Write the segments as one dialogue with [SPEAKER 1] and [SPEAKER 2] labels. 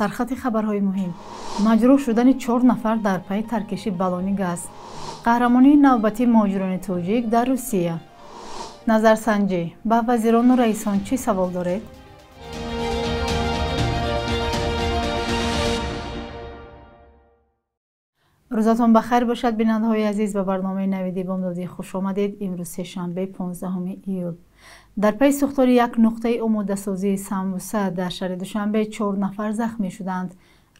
[SPEAKER 1] Сархати хабарҳои муҳим: маҷрӯҳ шудани 4 нафар дар пайи таркиши баллони газ, қаҳрамонии навбатии муҳоҷирони тоҷик дар Русия, назарсанҷӣ ба вазирону раисон чӣ савол доред? Рӯзатон ба хайр бошад, бинандаҳои азиз. Ба барномаи Навиди Бомдодӣ хуш омадед. Имрӯз сешанбе, 15 июл. Дар пайи сӯхтори як нуқтаи омодасозии самбуса дар шаҳри Душанбе 4 нафар захмӣ шуданд.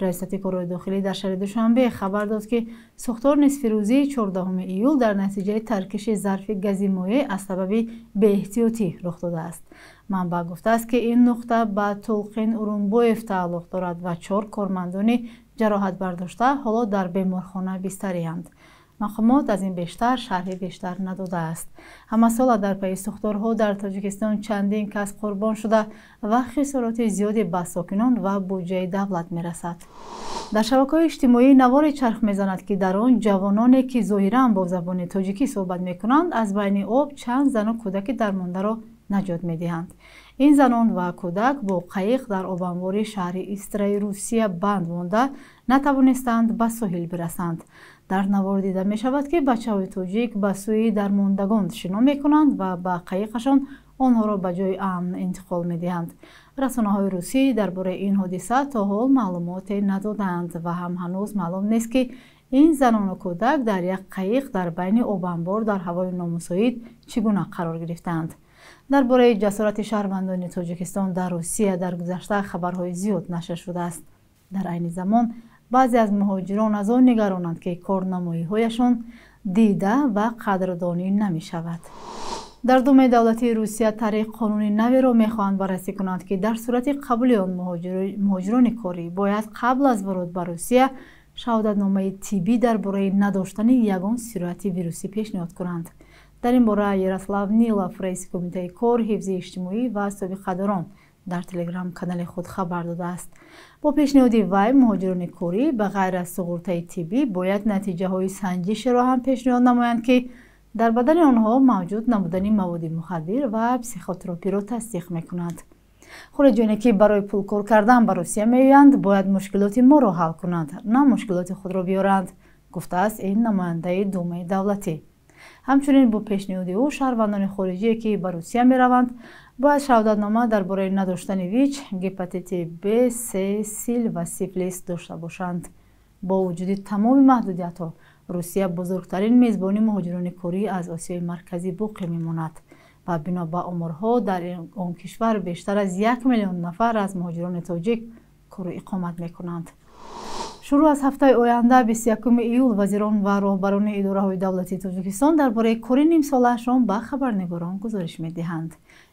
[SPEAKER 1] Раёсати корҳои дохилӣ дар шаҳри Душанбе хабар дод, ки сӯхтор нисфирӯзии 14 июл дар натиҷаи таркиши зарфи гази моеъ аз сабаби беэҳтиётӣ рух додааст. Манбаъ гуфтааст, ки ин нуқта ба Тулқин Урунбоев тааллуқ дорад ва 4 кормандони ҷароҳат бардошта ҳоло дар беморхона бистариянд. Мақомот аз ин бештар шарҳи бештар надодааст. Ҳамасола дар пайи сӯхторҳо дар Тоҷикистон чандин кас қурбон шуда ва хисороти зиёде ба сокинон ва буҷаи давлат мерасад. Дар шабакаҳои иҷтимоӣ наворе чарх мезанад, ки дар он ҷавононе, ки зоҳиран бо забони тоҷикӣ суҳбат мекунанд, аз байни об чанд зану кӯдаки дармондаро наҷот медиҳанд. Ин занон ва кӯдак бо қайиқ дар обанбори шаҳри Истраи Русия банд монда натавонистанд ба соҳил бирасанд. Дар навор дида мешавад, ки бачаҳои тоҷик ба сӯи дармондагон шино мекунанд ва ба қайиқашон онҳоро ба ҷои амн интиқол медиҳанд. Расонаҳои русӣ дар бораи ин ҳодиса то ҳол маълумоте надодаанд ва ҳам ҳанӯз маълум нест, ки ин занону кӯдак дар як қайиқ дар байни обанбор дар ҳавои номусоид чӣ гуна қарор гирифтаанд. Дар бораи ҷасорати шаҳрвандони Тоҷикистон дар Русия дар гузашта хабарҳои зиёд нашр шудааст. Дар айни замон баъзе аз муҳоҷирон аз он нигаронанд, ки корнамоиҳояшон дида ва қадрдонӣ намешавад. Дар Думаи давлатии Русия тариқ қонуни наверо мехоҳанд баррасӣ кунанд, ки дар сурати қабули он муҳоҷирони корӣ бояд қабл аз воруд ба Русия шаҳодатномаи тиббӣ дар бораи надоштани ягон сирояти вирусӣ пешниҳод кунанд. Дар ин бора Ярослав Нилов, раиси кумитаи кор, ҳифзи иҷтимоӣ ва собиқадорон, дар телеграм-канали худ хабар додааст. Бо пешниҳоди вай муҳоҷирони корӣ ба ғайр аз суғуртаи тиббӣ бояд натиҷаҳои санҷишеро ҳам пешниҳод намоянд, ки дар бадани онҳо мавҷуд набудани маводи мухаддир ва психотропиро тасдиқ мекунанд. Хориҷиёне, ки барои пулкор кардан ба Русия меоянд, бояд мушкилоти моро ҳал кунанд, на мушкилоти худро биёранд, гуфтааст ин намояндаи Думаи давлатӣ. Ҳамчунин бо пешниҳоди ӯ шаҳрвандони хориҷие, ки ба Русия мераванд, бояд шаҳодатнома дар бораи надоштани ВИЧ, гепатити Б, С, сил ва сифлис дошта бошанд. Бо вуҷуди тамоми маҳдудиятҳо Русия бузургтарин мезбони муҳоҷирони корӣ аз Осиёи Марказӣ боқӣ мемонад ва бино ба оморҳо дар он кишвар бештар аз 1 миллион нафар аз муҳоҷирони тоҷик кору иқомат мекунанд. Шурӯъ аз ҳафтаи оянда, 21 июл, вазирон ва роҳбарони идораҳои давлатии Тоҷикистон дар бораи кори нимсолаашон ба хабарнигорон гузориш медиҳанд.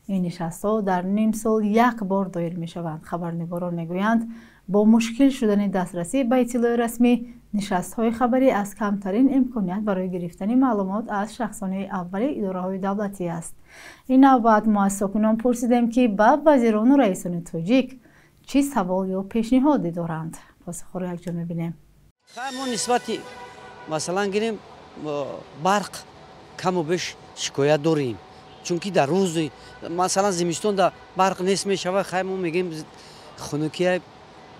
[SPEAKER 1] Ин нишастҳо дар нимсол як бор доир мешаванд. Хабарнигорон мегӯянд, бо мушкил шудани дастрасӣ ба иттилои расмӣ, нишастҳои хабарӣ аз камтарин имконият барои гирифтани маълумот аз шахсони аввали идораҳои давлатӣ аст. Ин навбат мо аз сокинон пурсидем, ки ба вазирону раисони тоҷик чӣ савол ё пешниҳоде доранд. Посухҳоро якҷо мебинем.
[SPEAKER 2] Мо нисбати, масалан гирем, барқ каму беш шикоят дорем, чунки дар рӯзи, масалан, зимистон да барқ нест мешавад. Хай, мо мегӯем, хунукия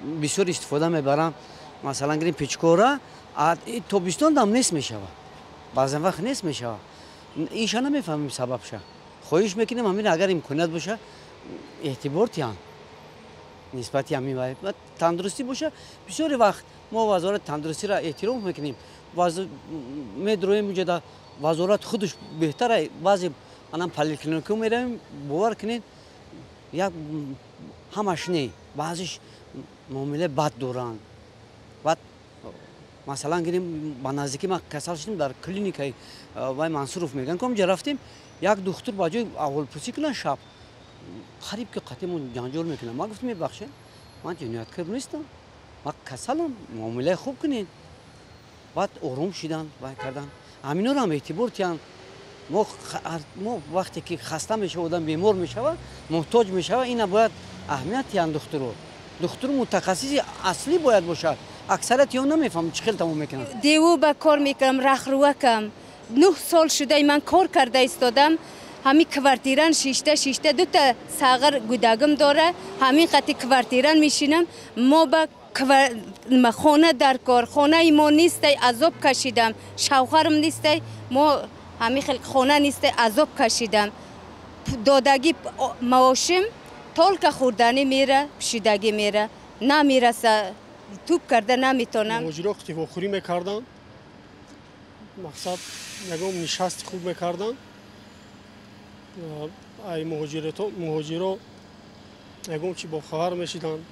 [SPEAKER 2] бисёр истифода мебарам, масалан гирем, печкора. Тобистон дам нест мешавад, баъзан вақт нест мешавад. Инша намефаҳмем сабабша. Хоҳиш мекунем, ҳамин агар имконият боша, эътибор тиҳанд нисбати ҳамин тандурустӣ боша. Бисёри вақт мо вазорати тандурустиро эҳтиром мекунем, медроем уҷода вазорат худаш беҳтара. Баъзе анам поликлиника меравем, бовар кунед, як ҳамаш не, баъзеш муомилаи бад доранд. Баъд, масалан гирем, ба наздикӣ ман касал шудем, дар клиникаи вай Мансуров мегӯянд, ки онҷа рафтем, як духтур ба ҷои аҳволпурсӣ кунад, шаб қариб ки қатъимон ҷанҷол мекунам. Ман гуфтам, мебахшед, ман ҷинояткор нестам, ман касалам, муомилаи хуб кунед. Баъд ором шидан, вай кардан. Ҳаминҳоро ҳам эътибор тиҳанд. Мо вақте ки хаста мешава, одам бемор мешава, муҳтоҷ мешава, ина бояд аҳамият тиҳанд духтуро. Духтур мутахассиси аслӣ бояд бошад. Аксарияти он намефаҳмад, чӣ хел тамом мекунанд.
[SPEAKER 3] Деву ба кор мекунам, рахрувакам. 9 сол шудаи ман кор карда истодам. ҳамин квартиран шишта шишта дута сағир гудагим дора, ҳамин қати квартиран мешинам. Мо ба хона дар кор, хонаи мо нистай, азоб кашидам, шавҳарам нистай, мо ҳамин хел хона нистай, азоб кашидам. Додагӣ маошим толка хӯрданӣ мера, пӯшидагӣ мера, намераса, туп карда наметонам.
[SPEAKER 4] Муҳоҷиро вохӯрӣ мекарданд, мақсад ягон нишасти хуб мекарданд. Ай муҳоҷиро ягон чи бохабар мешиданд,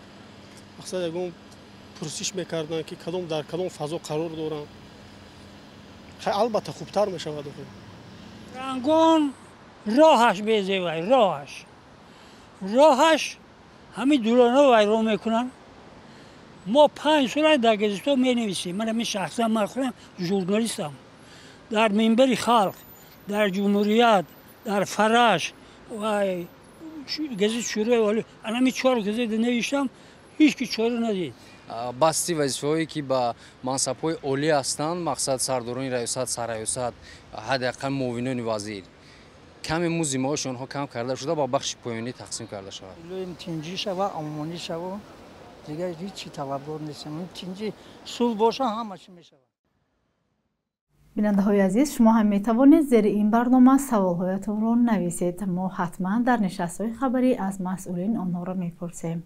[SPEAKER 4] мақсад ягон пурсиш мекарданд, ки кадом дар кадом фазо қарор доранд. Албатта хубтар мешавад.
[SPEAKER 5] Рангон роҳаш безевай, роҳаш ҳамин дурона вайрон мекунанд. Мо 5 сола дар газетҳо менависем. Ман ҳамин шахсан ман худам журналистам. Дар минбари халқ, дар ҷумҳурият, дар Фараш ва газет Шӯрои Олӣ, ҳамин 4 газета навиштам, ҳеҷ ки чора надид.
[SPEAKER 6] Басти вазифаҳое ки ба мансабҳои олӣ ҳастанд, мақсад сардорони раёсат, сарраёсат, ҳадди ақал муовинони вазир, каме музди маоши онҳо кам карда шуда, ба бахши поёнӣ тақсим карда шавад.
[SPEAKER 7] Тинҷӣ шава, омонӣ шава, дигар ҳеҷ чи талабгор нестем. Тинҷӣ сулҳ боша, ҳама чи мешавад.
[SPEAKER 1] Бинандаҳои азиз, шумо ҳам метавонед зери ин барнома саволҳоятонро нависед. Мо ҳатман дар нишастҳои хабарӣ аз масъулин онҳоро мепурсем.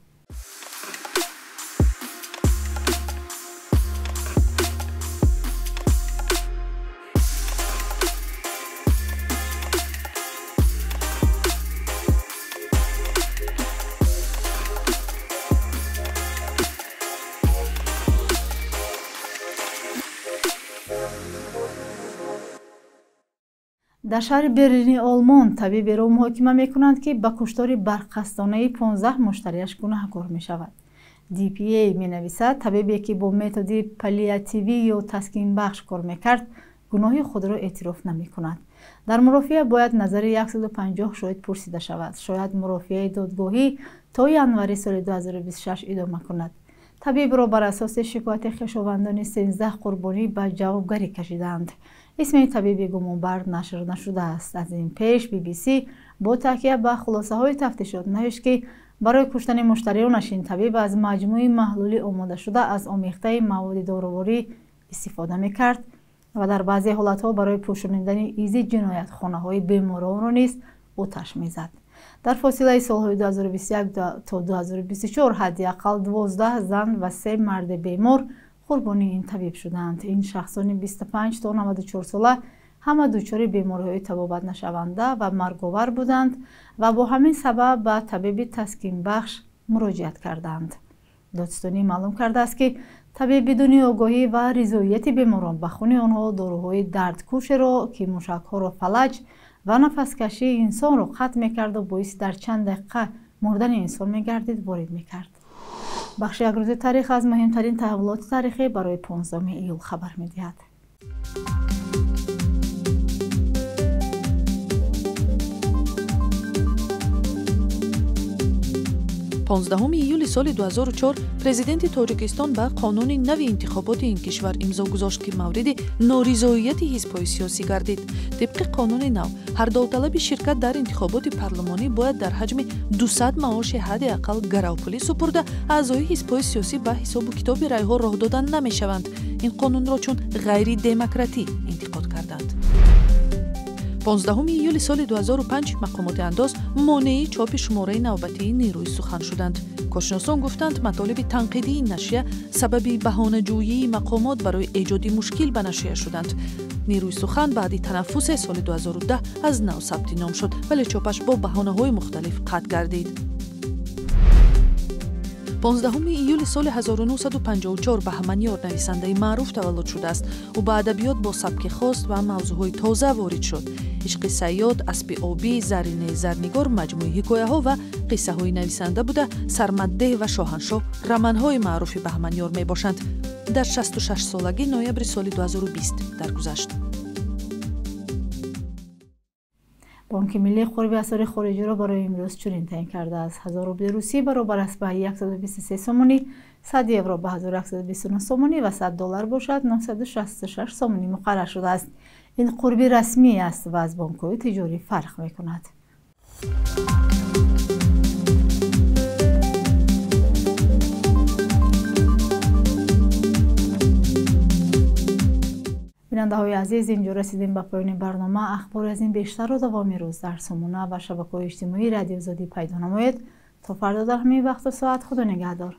[SPEAKER 1] Дар шаҳри Берлини Олмон табиберо муҳокима мекунанд, ки ба куштори барққасдонаи 15 муштарияш гунаҳкор мешавад. DPA менависад, табибе ки бо методи паллиативӣ ё таскинбахш кор мекард, гуноҳи худро эътироф намекунад. Дар мурофиа бояд назари 150 шоҳид пурсида шавад. Шояд мурофиаи додгоҳӣ то январи соли 2026 идома кунад. Табибро бар асоси шикояти хешовандони 13 қурбонӣ ба ҷавобгарӣ кашидаанд. Исми табиби гумонбар нашр нашудааст. Аз ин пеш BBC бо такя ба хулосаҳои тафтишот навишт, ки барои куштани муштариёнаш ин табиб аз маҷмӯи маҳлули омодашуда аз омехтаи маводи доруворӣ истифода мекард ва дар баъзе ҳолатҳо барои пӯшонидани изи ҷиноятхонаҳои беморонро низ оташ мезад. Дар фосилаи солҳои 2021 то 2024 ҳадди ақал 12 зан ва 3 марди бемор қурбони ин табиб шуданд. Ин шахсони 25 то 94 сола ҳама дучори бемориҳои табобатнашаванда ва марговар буданд ва бо ҳамин сабаб ба табиби таскинбахш муроҷиат карданд. Додситонӣ маълум кардааст, ки табиб бидуни огоҳӣ ва ризоияти беморон ба хуни онҳо доруҳои дардкушеро, ки мушакҳоро фалаҷ ва нафаскашии инсонро қатъ мекарду боиси дар чанд дақиқа мурдани инсон мегардид, ворид мекард. Бахши якрӯзи таърих аз муҳимтарин таҳаввулоти таърихӣ барои 15 июл хабар медиҳад.
[SPEAKER 8] 15 июли соли 2004 президенти Тоҷикистон ба қонуни нави интихоботи ин кишвар имзо гузошт, ки мавриди норизоияти ҳизбҳои сиёсӣ гардид. Тибқи қонуни нав, ҳар довталаби ширкат дар интихоботи парлумонӣ бояд дар ҳаҷми 200 маоши ҳадди ақал гаравпулӣ супурда, аъзои ҳизбҳои сиёсӣ ба ҳисобу китоби райҳо роҳ дода намешаванд. Ин қонунро чун ғайридемократӣ интиқод карданд. 15 июли соли 2005 мақомоти андоз монеи чопи шумораи навбатии нерӯи сухан шуданд. Коршиносон гуфтанд, матолиби танқидии нашрия сабаби баҳонаҷӯии мақомот барои эҷоди мушкил ба нашрия шуданд. Нерӯи сухан баъди танаффусе соли 2010 аз нав сабти ном шуд, вале чопаш бо баҳонаҳои мухталиф қатъ гардид. 15 июли соли 1954 Баҳманёр нависандаи маъруф таваллуд шудааст. Ӯ ба адабиёт бо сабки хос ва мавзӯъҳои тоза ворид шуд. Ишқи сайёд, аспи обӣ, Зарринаи зарнигор маҷмӯи ҳикояҳо ва қиссаҳои нависанда буда, Сармаддеҳ ва Шоҳаншоҳ романҳои маъруфи Баҳманёр мебошанд. Дар 66 солагӣ ноябри соли 2020 даргузашт.
[SPEAKER 1] Бонки Миллии қурби асъори хориҷиро барои имрӯз чунин таъин кардааст. 1000 рубли русӣ баробар аст ба 123 сомонӣ, 100 евро ба 1129 сомонӣ ва 100 доллар бошад 966 сомонӣ муқаррар шудааст. Ин қурби расмӣ аст ва аз бонкҳои тиҷорӣ фарқ мекунад. Бинандаҳои азиз, инҷо расидем ба поёни барнома. Ахбори аз ин бештарро давоми рӯз дар Сомона ва шабакаҳои иҷтимоии Радиои Озодӣ пайдо намоед. То фардо дар ҳамин вақту соат, худо нигаҳдор.